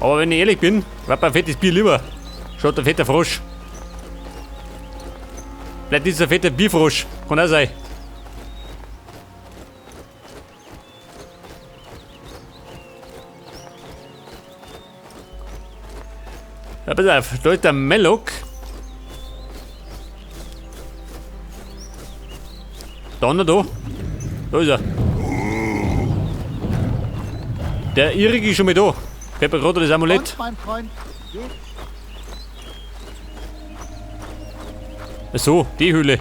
Aber wenn ich ehrlich bin, war mir ein fettes Bier lieber. Schaut ein fetter Frosch. Vielleicht ist es ein fetter Bierfrosch. Kann auch sein. Ja, pass auf, da ist der Melloc. Da, da, da. Da ist er. Der Irrige ist schon mal da. Fällt mir gerade das Amulett. Und, mein Freund, geht's? Ach so, die Höhle.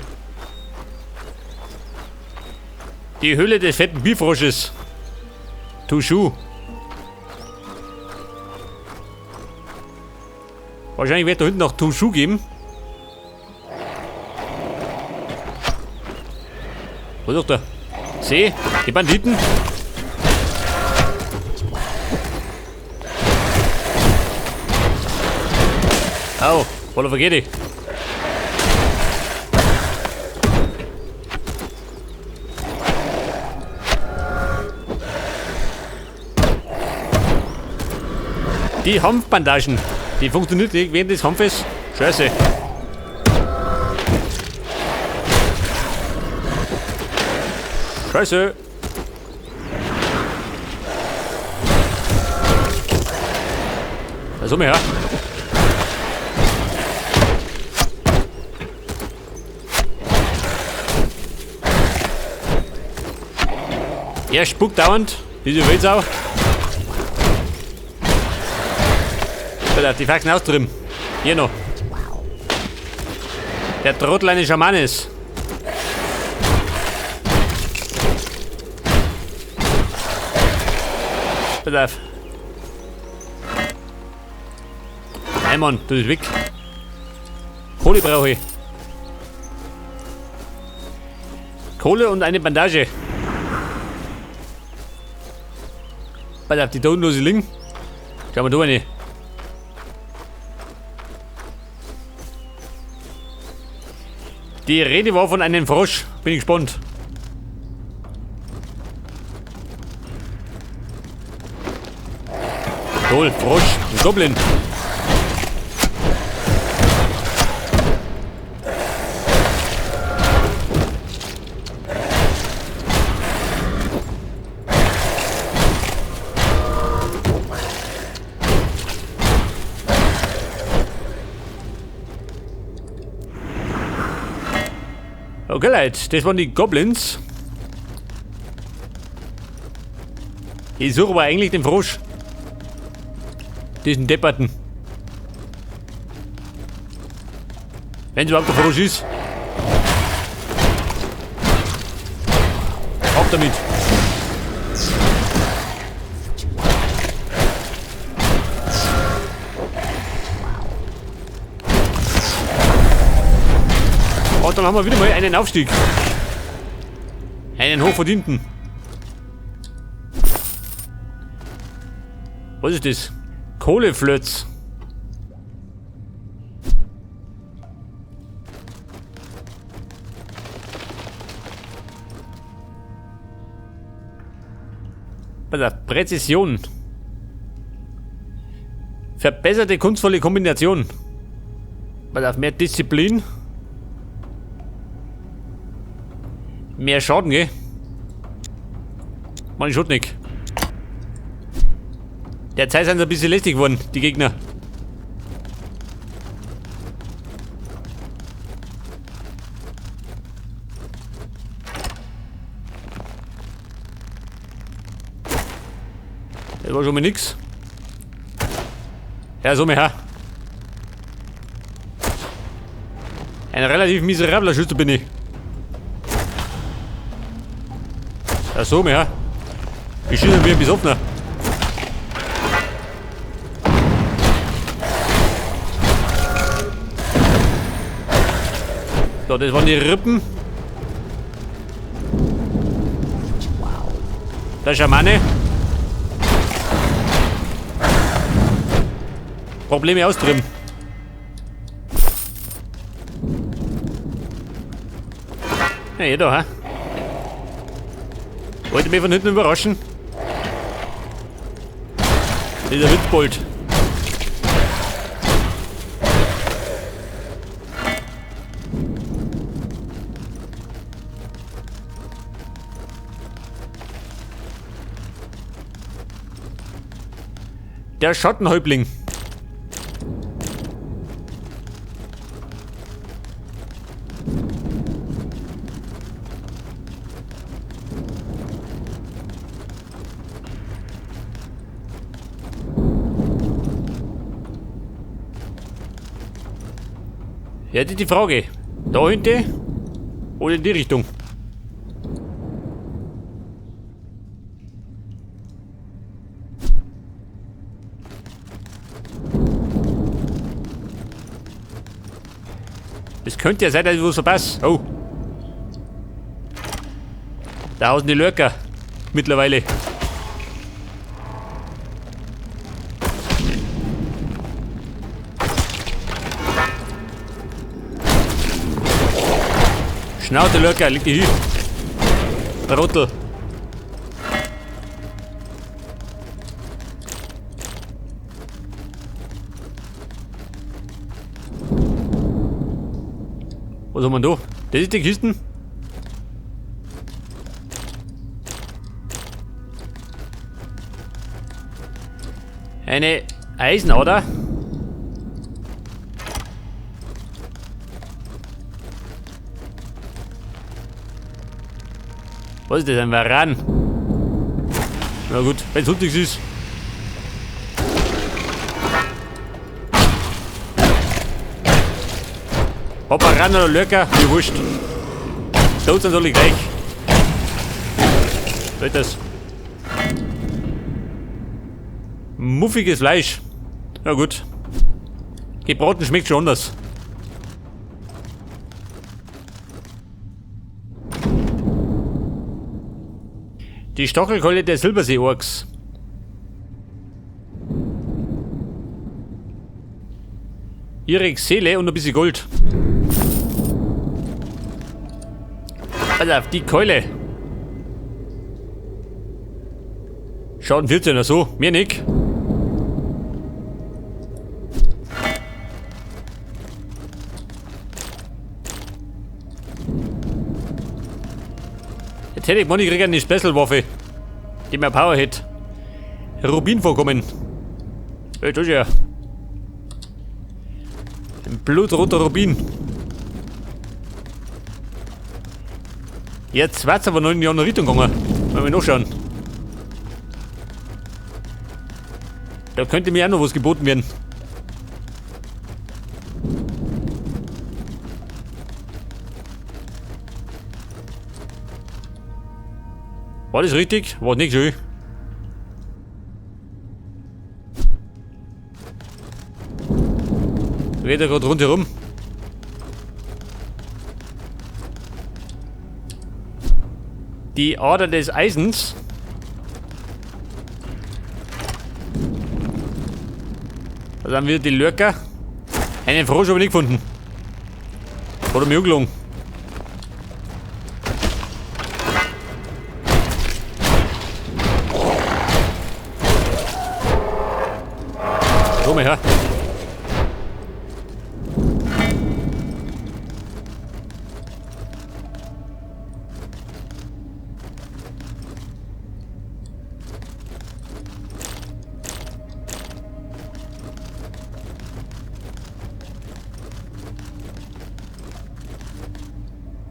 Die Höhle des fetten Bierfrosches. Tushu. Wahrscheinlich wird da hinten noch Tushu geben. Wo ist doch der? See, die Banditen. Au, voll vergeht ich. Die Hanfbandagen, die funktioniert nicht während des Hanfes. Scheiße. Scheiße. Da sind wir her. Er spuckt dauernd, diese Wildsau. Alter, die Faxen austrieben. Hier noch. Der Trottel eines Schamanes. Pass auf. Nein, Mann, du bist weg. Kohle brauche ich. Kohle und eine Bandage. Pass auf, die da unten liegen. Schau mal da eine. Die Rede war von einem Frosch. Bin ich gespannt. Toll, Frosch, ein Goblin. Okay, Leute, das waren die Goblins. Ich suche aber eigentlich den Frosch. Diesen Depperten. Wenn es überhaupt der Frosch ist. Auf damit. Und dann haben wir wieder mal einen Aufstieg. Einen hochverdienten. Was ist das? Kohleflöz. Pass auf, Präzision. Verbesserte kunstvolle Kombination. Pass auf, mehr Disziplin. Mehr Schaden, gell? Mann, ich nicht. Derzeit sind sie ein bisschen lästig geworden, die Gegner. Das war schon mal nix. Ja, so mal her. Ein relativ miserabler Schütze bin ich. Ja, so mal her. Ich schieße wie ein Besoffener. So, das waren die Rippen. Der Schamane. Probleme austrimmen. Ja, hier da, hä? Wollte mich von hinten überraschen. Dieser Witzbold. Der Schattenhäuptling. Ja, das ist die Frage. Da hinten oder in die Richtung? Das könnte ja sein, dass ich was verpasse. Oh. Da hausen die Lurker. Mittlerweile. Schnauze Lurker, leg dich hin. Trottel. Was haben wir da? Das ist die Kisten. Eine Eisenader. Was ist das? Ein Varan? Na gut, wenn's nichts ist. Ob Varan oder Lurker, mir wurscht. Tot sind alle gleich. Was ist das? Muffiges Fleisch. Na gut. Gebraten schmeckt schon anders. Die Stachelkeule der Silbersee-Orks. Ihre Seele und ein bisschen Gold. Pass auf, die Keule. Schaden 14 oder so, mehr nicht. Jetzt hätte ich gemeint, ich krieg eine Special-Waffe, die mehr Power hätte. Rubin vorkommen. Ey, das ist ja. Ein blutroter Rubin. Jetzt wird's aber noch in die andere Richtung gegangen. Mal nachschauen. Da könnte mir auch noch was geboten werden. War das richtig? War nicht schön. Dreht er gerade rundherum. Die Ader des Eisens. Da sind wieder die Lurker. Einen Frosch habe ich nicht gefunden. Oder mir ungelogen. Komm her.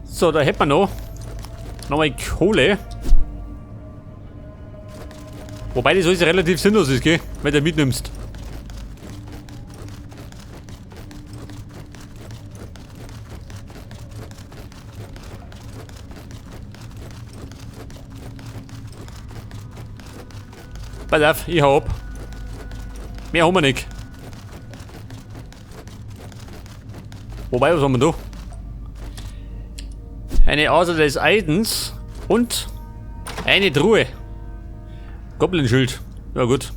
So, da hätten wir noch. Nochmal Kohle. Wobei das alles relativ sinnlos ist, gell? Wenn du mitnimmst. Pass auf, ich hau ab. Mehr haben wir nicht. Wobei, was haben wir da? Eine Ader des Eidens und eine Truhe. Goblin-Schild. Ja gut.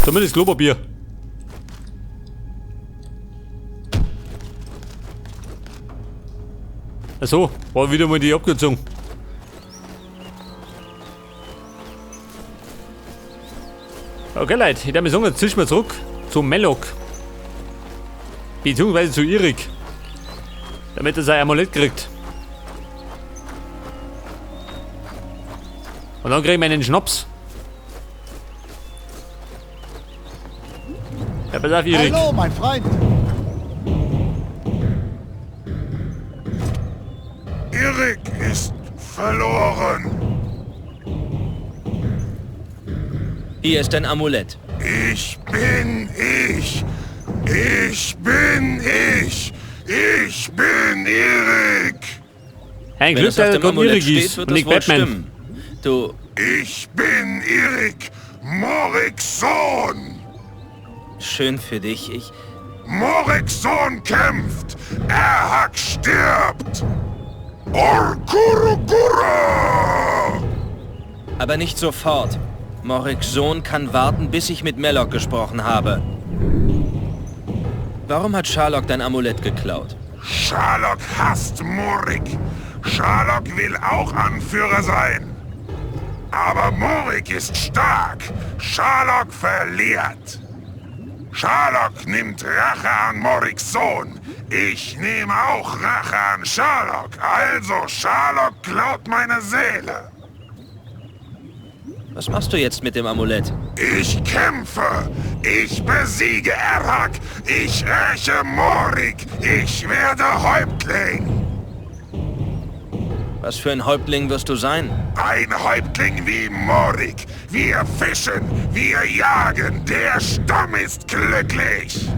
Zumindest Klopapier. Achso, war wieder mal die Abkürzung. Okay Leute, ich darf mir sagen, jetzt zischen wir zurück zu Melok. Beziehungsweise zu Irik. Damit er sein Amulett kriegt. Und dann krieg ich meinen Schnaps. Ja, pass auf, Erik. Hallo, mein Freund. Erik ist verloren. Hier ist dein Amulett. Ich bin ich. Ich bin ich. Ich bin Erik. Ein Wenn Glück, es auf dass dem Gott Amulett Erik steht, ist wird und das nicht wohl Batman. stimmen. Du, Ich bin Erik, Moriks Sohn. schön für dich. Ich. Moriks Sohn kämpft. Erhak stirbt. Orkurukura! Aber nicht sofort. Moriks Sohn kann warten, bis ich mit Melloc gesprochen habe. Warum hat Sherlock dein Amulett geklaut? Sherlock hasst Morik. Sherlock will auch Anführer sein. Aber Morik ist stark. Sherlock verliert. Sherlock nimmt Rache an Moriks Sohn. Ich nehme auch Rache an Sherlock. Also Sherlock klaut meine Seele. Was machst du jetzt mit dem Amulett? Ich kämpfe. Ich besiege Erhak. Ich räche Morik. Ich werde Häuptling. Was für ein Häuptling wirst du sein? Ein Häuptling wie Morik. Wir fischen, wir jagen. Der Stamm ist glücklich.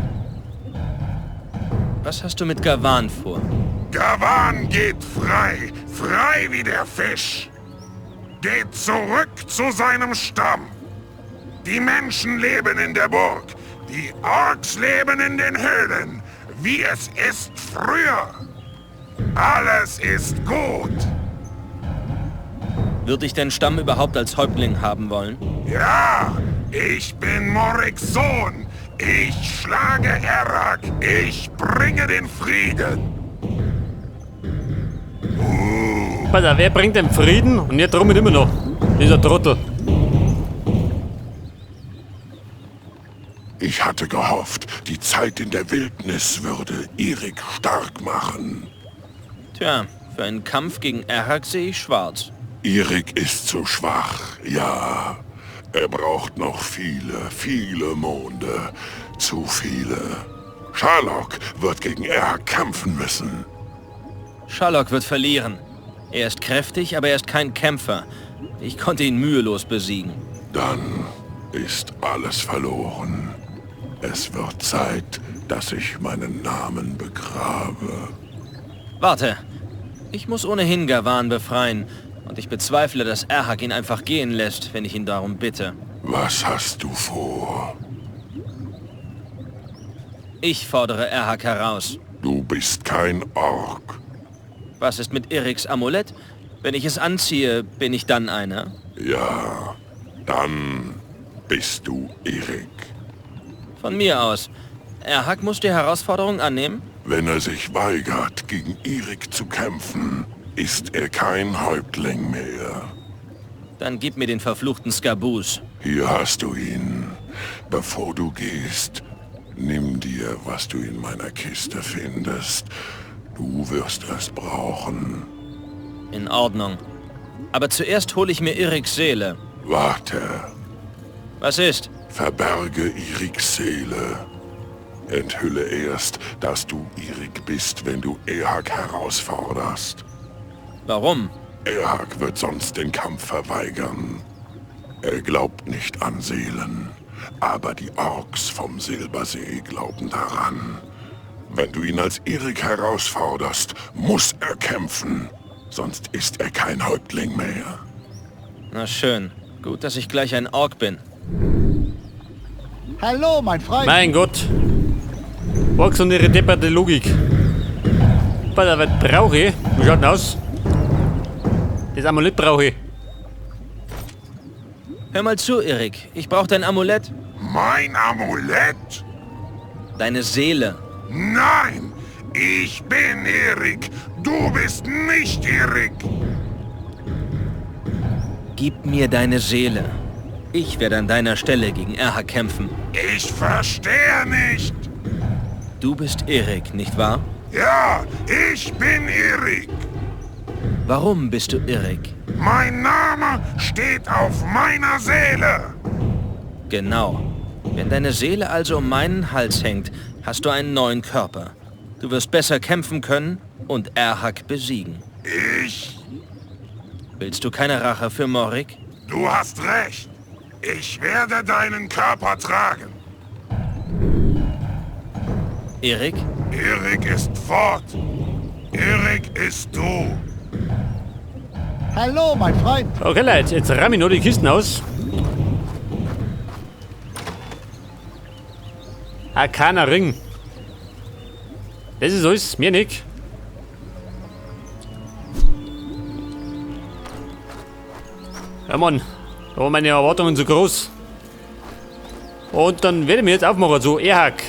Was hast du mit Gavan vor? Gavan geht frei, frei wie der Fisch. Geht zurück zu seinem Stamm. Die Menschen leben in der Burg. Die Orks leben in den Höhlen, wie es ist früher. Alles ist gut. Wird dich dein Stamm überhaupt als Häuptling haben wollen? Ja, ich bin Moriks Sohn. Ich schlage Erak. Ich bringe den Frieden. Pass auf, wer bringt den Frieden? Und er trommelt immer noch. Dieser Trottel. Ich hatte gehofft, die Zeit in der Wildnis würde Erik stark machen. Tja, für einen Kampf gegen Erhak sehe ich schwarz. Erik ist zu schwach, ja. Er braucht noch viele, viele Monde. Zu viele. Sherlock wird gegen Erhak kämpfen müssen. Sherlock wird verlieren. Er ist kräftig, aber er ist kein Kämpfer. Ich konnte ihn mühelos besiegen. Dann ist alles verloren. Es wird Zeit, dass ich meinen Namen begrabe. Warte. Ich muss ohnehin Gavan befreien. Und ich bezweifle, dass Erhak ihn einfach gehen lässt, wenn ich ihn darum bitte. Was hast du vor? Ich fordere Erhak heraus. Du bist kein Ork. Was ist mit Eriks Amulett? Wenn ich es anziehe, bin ich dann einer? Ja, dann bist du Erik. Von mir aus. Erhak muss die Herausforderung annehmen? Wenn er sich weigert, gegen Erik zu kämpfen, ist er kein Häuptling mehr. Dann gib mir den verfluchten Skabus. Hier hast du ihn. Bevor du gehst, nimm dir, was du in meiner Kiste findest. Du wirst es brauchen. In Ordnung. Aber zuerst hole ich mir Eriks Seele. Warte, Was ist? verberge Eriks Seele. Enthülle erst, dass du Erik bist, wenn du Erhak herausforderst. Warum? Erhak wird sonst den Kampf verweigern. Er glaubt nicht an Seelen, aber die Orks vom Silbersee glauben daran. Wenn du ihn als Erik herausforderst, muss er kämpfen, sonst ist er kein Häuptling mehr. Na schön. Gut, dass ich gleich ein Ork bin. Hallo, mein Freund. Mein Gott. Orks und ihre depperte Logik. Pass auf, was brauche ich? Wie schaut denn aus? Das Amulett brauche ich. Hör mal zu, Erik. Ich brauche dein Amulett. Mein Amulett? Deine Seele. Nein! Ich bin Erik! Du bist nicht Erik! Gib mir deine Seele. Ich werde an deiner Stelle gegen Erhak kämpfen. Ich verstehe nicht! Du bist Erik, nicht wahr? Ja, ich bin Erik! Warum bist du Erik? Mein Name steht auf meiner Seele! Genau. Wenn deine Seele also um meinen Hals hängt, hast du einen neuen Körper. Du wirst besser kämpfen können und Erhag besiegen. Ich? Willst du keine Rache für Morik? Du hast recht. Ich werde deinen Körper tragen. Erik? Erik ist fort. Erik ist du. Hallo, mein Freund. Okay, Leute, jetzt ramm ich nur die Kisten aus. Arkaner Ring. Das ist alles, mir nicht. Ja Mann, da waren meine Erwartungen zu groß. Und dann werde ich mich jetzt aufmachen zu Erhag.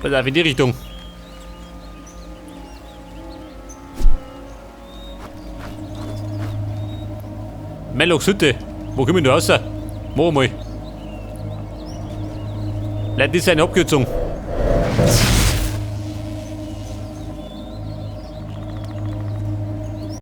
Pass auf, in die Richtung. Meloks Hütte. Wo kommen wir da raus? Mach mal. Leute, das ist eine Abkürzung.